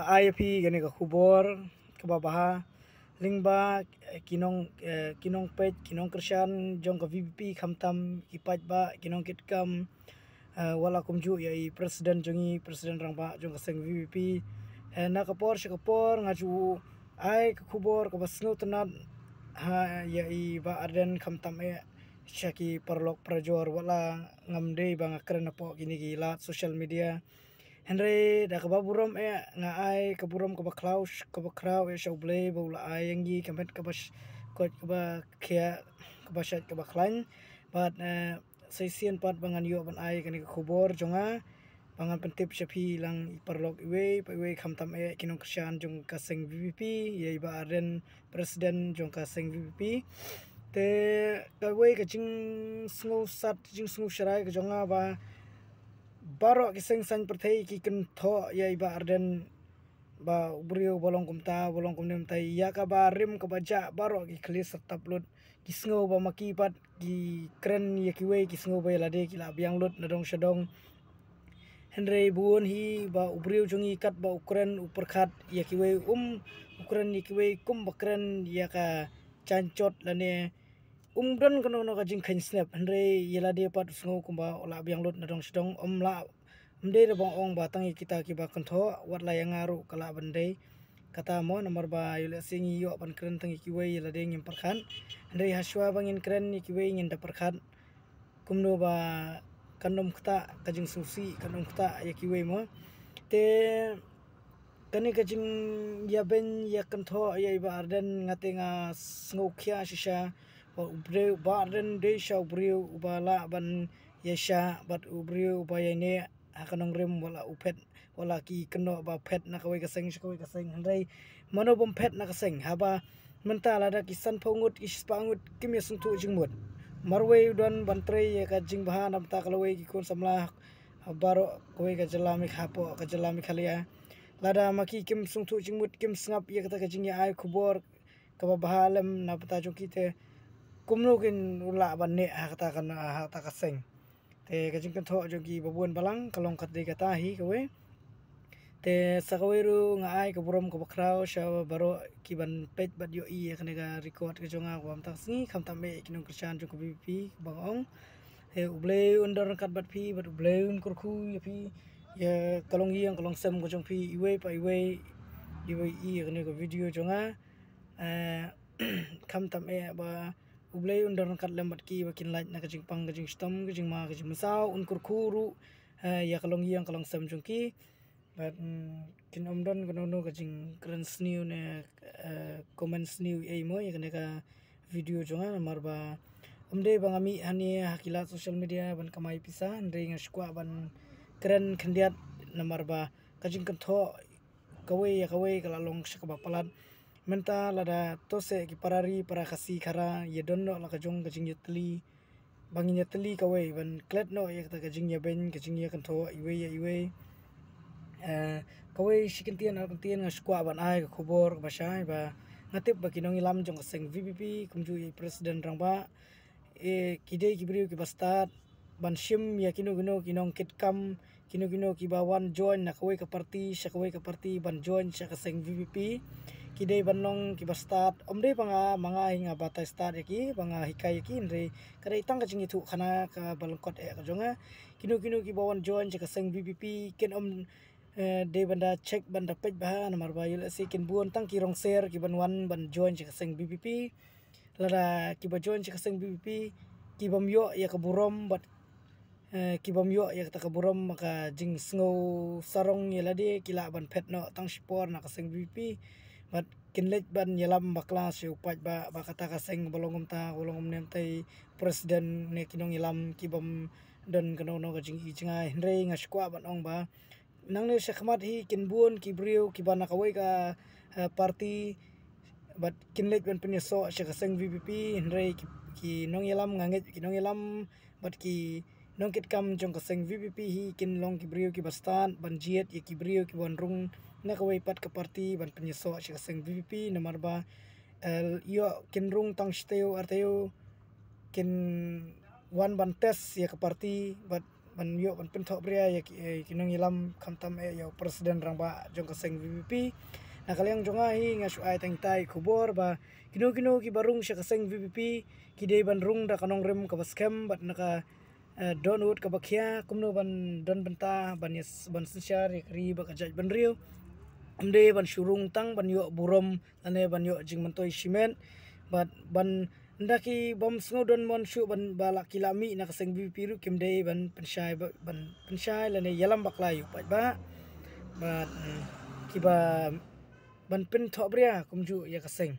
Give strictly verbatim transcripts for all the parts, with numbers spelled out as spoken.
Ai ïa phi kane ka khubor kaba bha lyngba, eh, ki nong, eh, ki nongpeit, ki nongkyrshan jong ka V P P, khamtam ki paidbah, ki nongkitkam, eh, wat la kumjuh ïa i president jong ngi, president rangbah jong ka seng V P P. Eh, na ka por sha ka por nga ju ai ka khubor kaba sngewtynnat ha ïa i Bah Ardent, khamtam eh sha ki paralok parajor, wat la ngam dei ba nga kren hapoh kine ki lad social media. Hynrei da kaba burom eh nga ai ka burom kaba khraw, kaba khraw eh sha U Blei ba u la ai ïa ngi ka met kaba sh-, koit kaba khiah, kaba shait kaba khlaiñ. Bad, eh, sa shisien pat ba ngan ïoh ban ai kane ka khubor jong nga, ba ngan pyntip sha phi lang i paralok iwei pa iwei, khamtam eh ki nongkyrshan jong ka seng V P P, ïa i Bah Ardent, president jong ka seng V P P. Te kawei ka jingsngewsat, jingsngewsharai ka jong nga ba baroh ki seng saiñ pyrthei ki kynthoh ïa i Bah Ardent ba u briew ba long kumta, ba long kumne kumta. Ïa kaba rim kaba jah baroh ki khlieh sartap lut. Ki sngew ba ma ki pat ki kren ïa kiwei, ki sngew ba ïa lade ki lah biang lut na dong sha dong. Hynrei bun hi ba u briew jong ngi katba u kren u pyrkhat ïa kiwei, um u kren ïa kiwei kumba kren ïa ka jaiñjot lane um don kano kano ka jingkheiñ snep, hynrei ïa lade pat u sngew kumba u lah biang lut na dong sha dong. Um lah, um dei da ba nga ong ba tang ïa kita kiba kynthoh, wat la ïa nga ruh ka lah ban dei kata mo, namar ba ïoh lehse ngi ïoh ban kren tang ïa kiwei, ïa lade ngim pyrkhat. Hynrei hashwa ba ngin kren ïa kiwei ngin da pyrkhat kumno ba kan ym ktah ka jingsngewsih, kan ym ktah ïa kiwei mo. Te kane ka jingïabeiñ ïakynthoh ïa i Bah Ardent, nga te nga sngewkhia shisha. Ba u briew, Bah Ardent dei shisha u briew uba lah ban ïaishah bad u briew uba ïaineh ha ka nongrim, wat la u phet, wat la ki kynnoh ba phet na kawei ka seng sha kawei ka seng. Hynrei mano bym phet na ka seng, haba mynta lada ki sanphew ngut, ki shispah ngut kim ïasngewthuh jingmut, marwei u don ban trei ïa ka jingbha na bynta ka lawei ki khun samla baroh kawei ka jylla Megha-, hapoh ka jylla Meghalaya. Lada ma ki kim sngewthuh jingmut, kim sngap ïa kata ka jingïa-ai khubor kaba bha lem na bynta jong ki, te kumno kin u lah ban neh ha kata ka, ha kata ka seng. Te ka jingkynthoh jong ki ba bun balang ka long kat dei kata hi kawei. Te sa kawei ruh nga ai ka burom kaba khraw sha baroh ki ban peit bad ïohi ïa kane ka record ka jong nga kaba mynta ka sngi, khamtam eh ki nongkyrshan jong ka V P P ba nga ong. Te U Blei un don ryngkat bad phi bad U Blei un kyrkhu ïa phi, ïa ka longïing ka longsem ka jong phi iwei pa iwei, iwei i ïa kane ka video jong nga. Eh, khamtam eh ba U Blei un don ryngkat lem bad ki ba kin lait na ka jingpang ka jingshitom, ka jingma ka jingmynsaw, un kyrkhu ruh, eh, ïa ka longïing ka longsem jong ki. Bad, mm, kin ym don kano kano ka jingkren sniew ne, eh, comment sniew ei mo ïa kane ka video jong nga, namar ba ym dei ba nga mih hangne ha ki lad social media ban kamai pisa, hynrei nga shu kwah ban kren khyndiat namar ba ka jingkynthoh kawei ïa kawei ka la long sha kaba palat. Mynta lada to seh ki para ri para Khasi Khara ïa don noh la ka jong ka jingïatylli, ba ngin ïatylli kawei ban klet noh ïa kata ka jingïabeiñ, ka jingïakynthoh iwei ïa iwei. Eh, kawei shi kyntien ar kyntien nga shu kwah ban ai ka khubor kaba shai ba nga tip ba ki nongïalam jong ka seng V P P kumjuh ïa i president rangbah, eh, ki dei ki briew kiba stad ban shim ïa kino kino ki nongkitkam, kino kino kiba wan join na kawei ka party sha kawei ka party ban join sha ka seng V P P. Ki dei ban long kiba stad. Ym dei ba nga, ma nga hi nga batai stad ïa ki, ba nga hikai ïa ki, hynrei ka dei tang ka jingïathuh khana kaba lyngkot eh ka jong nga. Kino kino kiba wan join sha ka seng V P P kin ym, eh, dei ban da check, ban da peit bha namar ba ïoh lehse kin bun tang ki rong ser kiban wan ban join sha ka seng V P P. Lada kiba join sha ka seng V P P ki bym ïoh ïa ka burom bad, eh, ki bym ïoh ïa kata ka burom, ka jingsngew sarong ïa lade, ki lah ban phet noh tang shipor na ka seng V P P. Bad kin leit ban ïalam bakla sha u paidbah ba kata ka seng ba long kumta, ba long kumne, mynta i president ne ki nongïalam ki bym don kano kano ka jingi jingai. Hynrei nga shu kwah ban ong ba nangne shakhmat hi kin bun ki briew kiba na kawei ka, eh, party bad kin leit ban pynïasoh sha ka seng V P P, hynrei ki, ki nongïalam, nga ngeit ki nongïalam bad ki nongkitkam jong ka seng V P P hi kin long ki briew kiba stad ban jied ïa ki briew kiba wan rung na kawei pat ka party ban pynïasoh sha ka seng V P P, namar ba, eh, ïoh kin rung tang shi taïew ar taïew kin wan ban test ïa ka party bad ban ïoh ban pynthoh bria ïa ki, eh, ki nongïalam khamtam eh ïa u president rangbah jong ka seng VPP. Na ka liang jong nga hi nga shu ai tang ita i khubor ba kino kino kiba rung sha ka seng VPP ki dei ban rung da ka nongrim kaba skhem bad na ka, eh, dohnud kaba khia kumno ban don bynta ban ïa s-, ban synshar ïa ka ri bad ka jaitbynriew. Ym dei ban shu rung tang ban ïoh burom lane ban ïoh jingmyntoi shimet bad ban ynda ki bym sngew don mon shuh ban ba la ki la mih na ka seng VPP ruh kim dei ban pynshai ba, ban pynshai lane ïalam bakla ïa u paidbah bad, mm, kiba ban pynthoh bria kumjuh ïa ka seng.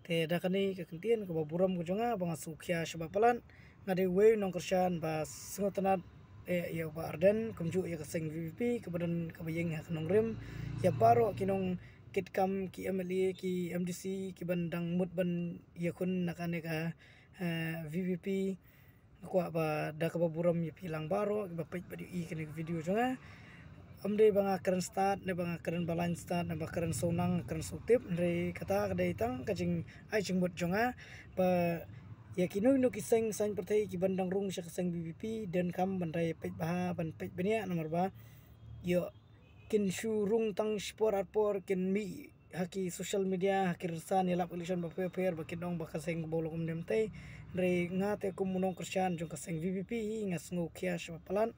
Te da kane ka kyntien kaba burom ka jong nga ba nga sngewkhia shaba palat, nga dei uwei u nongkyrshan ba sngewtynnat eh ïa u Bah Ardent kumjuh ïa ka seng VPP kaba don kaba ïeng ha ka nongrim, ïa baroh ki nongkitkam, ki MLA, ki MDC kiban dang mut ban ïakhun na kane ka, eh, VPP. Nga kwah ba da kaba burom ïa phi lang baroh kiba peit bad ïohi kane ka video jong nga. Ym dei ba nga kren stad ne ba nga kren ba lain stad ne ba kren sngewsynei kren sngewtip, hynrei kata ka dei tang ka jingai jingmut jong nga ba ïa kino kino ki seng saiñ pyrthei kiban dang rung sha ka seng VPP donkam ban da ïa peit bha ban peit bniah namar ba ïoh kin shu rung tang shipor arpor kin mih ha ki social media ha ki rynsan ïalap election bapher bapher ba kin ong ba ka seng kaba u la kum dem te. Hynrei nga te kum u nongkyrshan jong ka seng VPP hi nga sngewkhia shaba palat.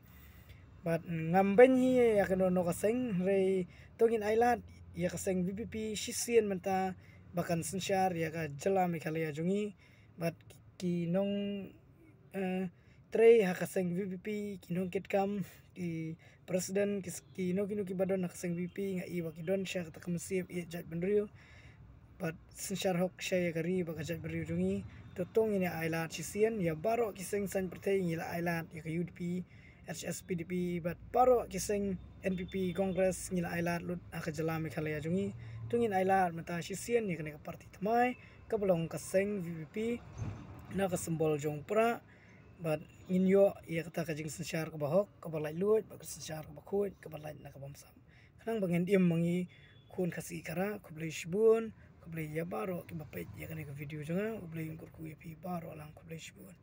Bad ngam beiñ hi ïa kano kano ka seng, hynrei to ngin ailad ïa ka seng VPP shisien mynta ba kan synshar ïa ka jylla Meghalaya jong ngi. Bad ki nong, eh, trei ha ka seng VPP, ki nongkitkam, ki president, ki, kino kino kiba don ha ka seng VPP, nga i ba ki don sha kata ka mynsiem ïeit jaitbynriew bad synshar hok sha ïa ka ri bad ka jaitbynriew jong ngi. To to ngin ïa ailad shisien ïa baroh ki seng saiñ pyrthei, ngi la ailad ïa ka UDP, HSPDP bad baroh ki seng NPP, Congress, ngi la ailad lut ha ka jylla Meghalaya jong ngi. To ngin ailad mynta shisien ïa kane ka party thymmai kaba long ka seng VPP na ka symbol jong u prah. Bad ngin ïoh ïa kata ka jingsynshar kaba hok, kaba laitluid bad ka synshar kaba khuid, kaba lait na ka bamsap. Khnang ba ngin im ma ngi khun Khasi Khara. Khublei shibun. Khublei ïa baroh kiba peit ïa kane ka video jong nga. U Blei un kyrkhu ïa phi baroh lang. Khublei shibun.